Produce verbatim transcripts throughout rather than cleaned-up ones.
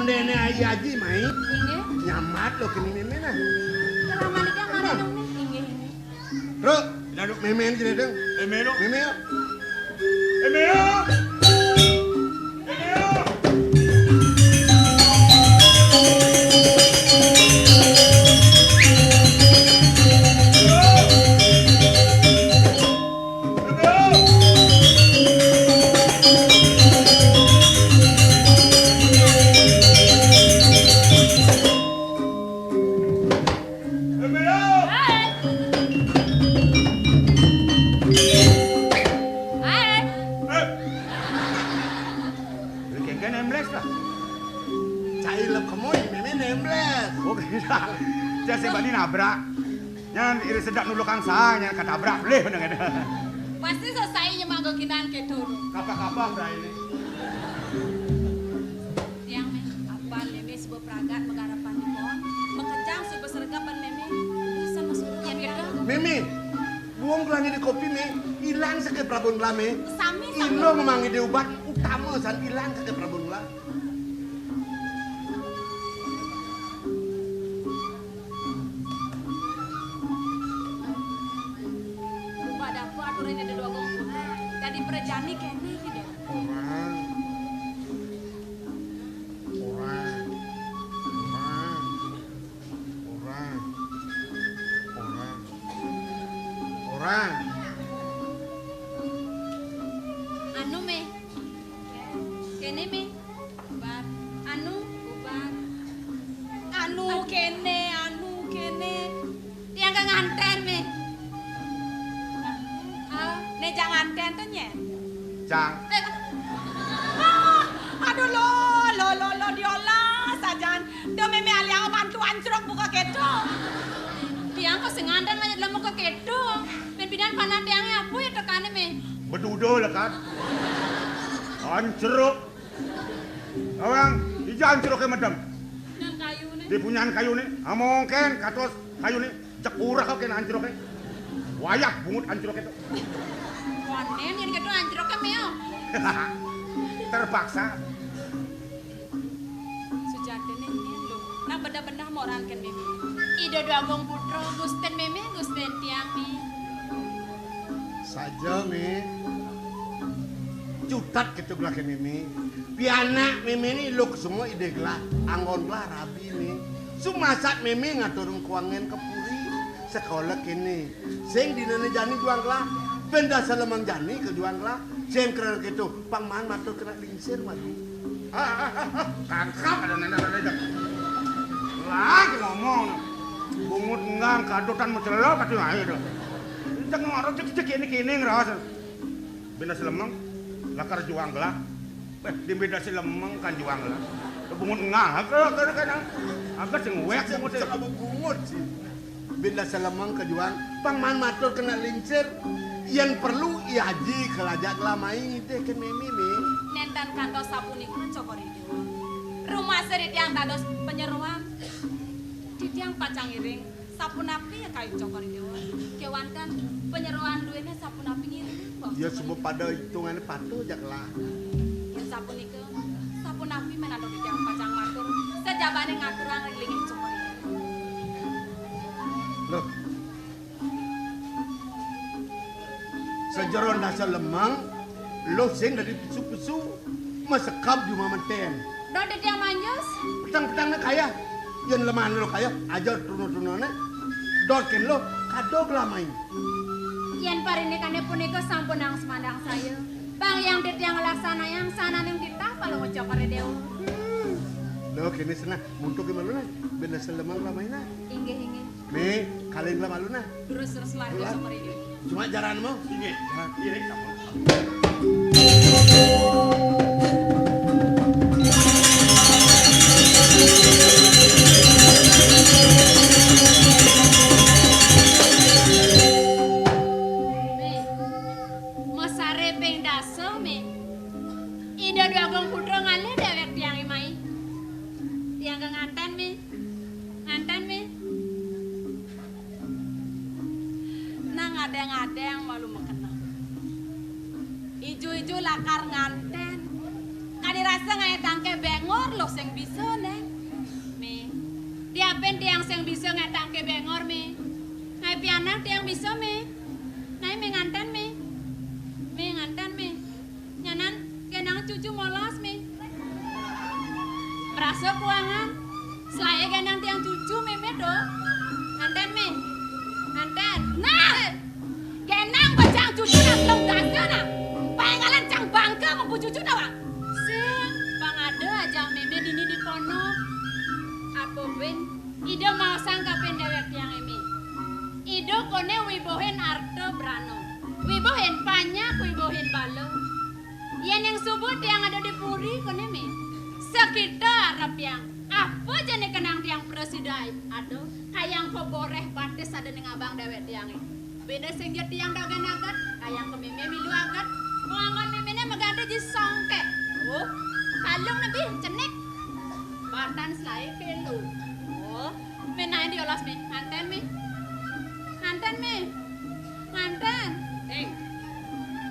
Dene Aji Aji mai. Inggih. Nyambat lo kene meme nah. Keraman iki mari dong nih. Inggih, inggih. Truk, daduk meme aja dong. Meme lo. Meme yo. Meme lo. Meme lo. Kengken embles lah. Cai lep kemoi, meme nembles. Oh, beda. Saya sing bani nabrak. Nyan iri sedap nulukang saha, nyan katabrak lih nang ada. Pasti selesai nyemak geginan keto. Kapa-kapa bra ini. Tiang meh, apan meme suba pragat magarapan di pohon, makejang suba sregep ban meme, urusan masuruh. Yan keto. Meme, buung kelangi di kopi me, ilang sake prabon gelah me. Sami, sami. Ilo memangi di ubat utama san ilang sake prabon gelah. Rupa dapur aturan ada dua gong putra. Dadi prajani kene iki deh. Orang. Orang. Orang. Orang. Orang. Orang. Anu me. Kene me. Bubar. Anu, bubar. Anu kene, anu kene. Tiang ka nganten me. Ah, ne jang nganten to nyen. Jang. Eh, ah, aduh lo, lo, lo, lo, diolah sajan. To meme aliang bantu ancruk buka keto. Tiang kok sing nganten aja dalam muka keto. Ben pidan panan tiang apa ya tekane me. Bedudo lekat. Ancruk. Awang, ija ancruke medem. Nang kayune. Di punyan kayune, amongken katos kayune, cek urah kau kena ancruke. Wayah bungut ancruke tu. Wanen yen keto ancruke meo. Terpaksa. Sujatine nyen lo. Nah bedah-bedah moranken meme. Ida Dwagung Putra, gusten meme, gusten tiang ni. Saja, me. Cutat keto gelah ke meme. Pianak meme ni luk semua ide gelah. Anggon gelah rabi, me. Sumasat meme ngaturung kuangen ke puri. Sekolah kene. Sing dinane jani juang gelah. Benda selemang jani ke juang gelah. Sing keren keto. Pang man matur kena lingsir maju. Ah, ah, ah, ah. Kangkang ada nenek-nenek dah. Lagi ngomong. Bungut enggang kadotan mencelok kati ae dah. Cek ngorok cek cek kene kene ngerasa. Benda selemeng lakar juang gelah. Eh, di benda selemeng kan juang gelah. Bungut enggang, agak, agak, agak, agak sing wek bungut. Cek apa bungut sih? Benda selemeng kejuang, pang man matur kena lingsir. Yen perlu, i aji kelajak gelah mai teh ke meme, me. Nenten kantos sapunika cokor ida. Rumasa titiang dados panyeroan. Titiang pacang ngiring sapunapi ya kayu cokor ida. Kewanten panyeroan duene sapunapi ngiring. Ya sebab pada hitungane patuh jak lah. Yen sapunika, sapunapi menantu titiang pacang matur, sajabane ngaturang ring linggih cokor ida. Loh. Sajeron dasa lemeng, loh sing dadi pesu-pesu, masekab jumah menten. Don titiang manjus. Petang-petangna kaya, yen lemahne lo kaya, aja truna-trunane. Dot ken lo, kado gelah mai. Yen parinekane punika sampun nang semandang saya. Bang yang titiang nglaksanayang sananing titah palungguh cokor ida. Hmm. Lo kene senah, muntuk ke malu nah, ben dasa lemeng gelah mai nah. Inggih, inggih. Me, kaleng lah malu nah. Terus, terus lah, terus seperti ini. Cuma jaran mau. Inggih. Nah. Inggih, sampun. Me, masare ping dasa, me. Ida Dwagung Putra ngalih dewek tiang mai. Tiang ke nganten, me. Nganten, me. Nang adeng-adeng malu makena. Ijo-ijo lakar nganten. Kadi Rasa ngaé tangké béngor lo sing bisa, Néng. Mé. Diapin tiang sing bisa ngaé tangké béngor, Mé. Ngaé pianak tiang bisa, Mé. Naé Mé nganten, Mé. Mé nganten, Mé. Nyanan genang cucu molas, Mé. Merasa kuangan. Selaé genang tiang cucu, Mémé do. Nganten, Mé. Nganten. Nah! Genang bajang cucu nak belum dasa nak. Paénggalan cang bangga mengku cucu nak, Wak. Sing, pang ada aja Mémé dini di pondok. Apa buin? Ida maosang kapin déwék tiang, Mémé. Ida koné wibohin arta brana. Wibohin panyak, wibohin bala. Yén yang suba tiang ada di puri koné, Mé. Sakita arep tiang. Apa jani kenang tiang prasida ada. Kayang ko boréh batis ada ning abang déwék tiangé. Béda sing ja tiang dogén aget, kayang ko Mémé milu aget. Penganggon Méméné maganti ji songkék. Oh, kalung lebih cenik. Batan selaé kélo. Oh, Mé naé diolas, Mé. Nganten, Mé. Nganten, Mé. Nganten. Néng.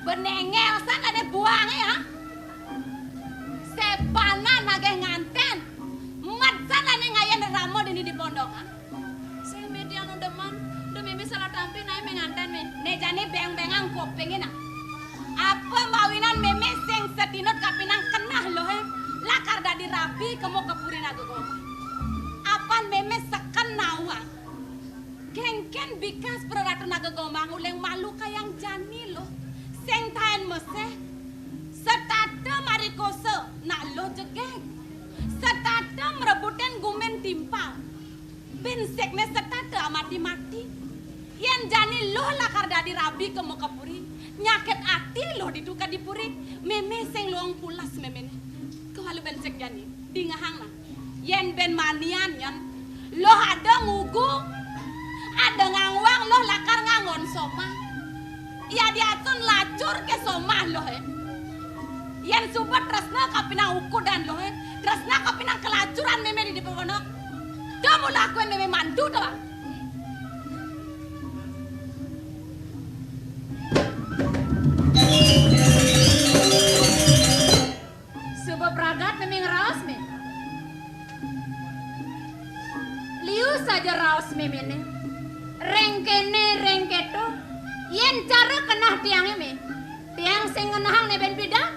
Benengel san ane buange, ha? Sepanan nagih nganten. Met san ane ngayen rama dini di pondok, ha? Sing Mé tiang nu demen, da Mémé salah tampi nae Mé nganten, Mé. Ne jani beng-bengang kupinge, nah. Apa mawinan Mémé sing setinut kapinang kenah loh, eh? Lakar dadi rabi kemo ka puri Naga Gombang. Apan Mémé seken nawang. Kengken bikas Praratu Naga Gombang uleng malu kayang jani loh. Sing taen meseh. Setata marikosa nak loh jegeg. Setata mrebutin gumin timpal. Bin sikne setata amati-mati. Yen jani luh lakar dadi rabi ka Mukapuri, nyakit ati luh ditu ka Dipuri, Mémé sing luang pulas Méméne. Kewala ben sik jani, dingehang nah. Yen ben manian nyen, luh ada ngugu, ada ngangwang luh lakar nganggon somah. Iya diatun lacur ke somah luh, eh. Yen suba tresna kapinang ukudan luh, eh. Tresna kapinang kelacuran Mémé di dipawana. Kamu lakuin Mémé mantu to, Bang? Suba pragat Mémé ngraos, Mé. Liu saja raos Méméne. Reng kene, reng keto. Yen cara kenah tiange, Mé. Tiang sing ngenahang ne ben pidan.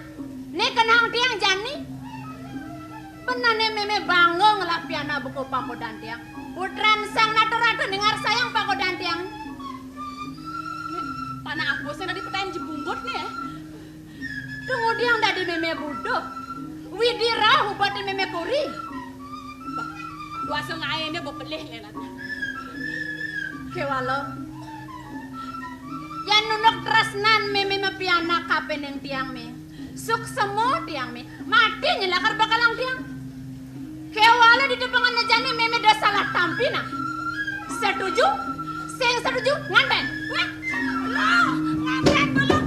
Ne kenahang tiang jani. Benane Mémé bangga ngelah pianak buka pakodan tiang. Putran sang natur-natur ningar sayang pakodan tiang. Panak apa sing dadi petayan jebungkut ne, eh? Tunggu tiang dadi Mémé buduh. Widi rauh ubatin Mémé kuri. Bah, duasa ngaene bepelih lenat. Kewala. Yan nunuk tresnan Mémé mapianak kapening tiang, Mé. Suksema tiang, Mé. Mati nyelakar bakalang tiang. Kewala di depangan jani Mémé da salah tampi nah. Setuju? Sing setuju nganten. Wah, lo nganten dulu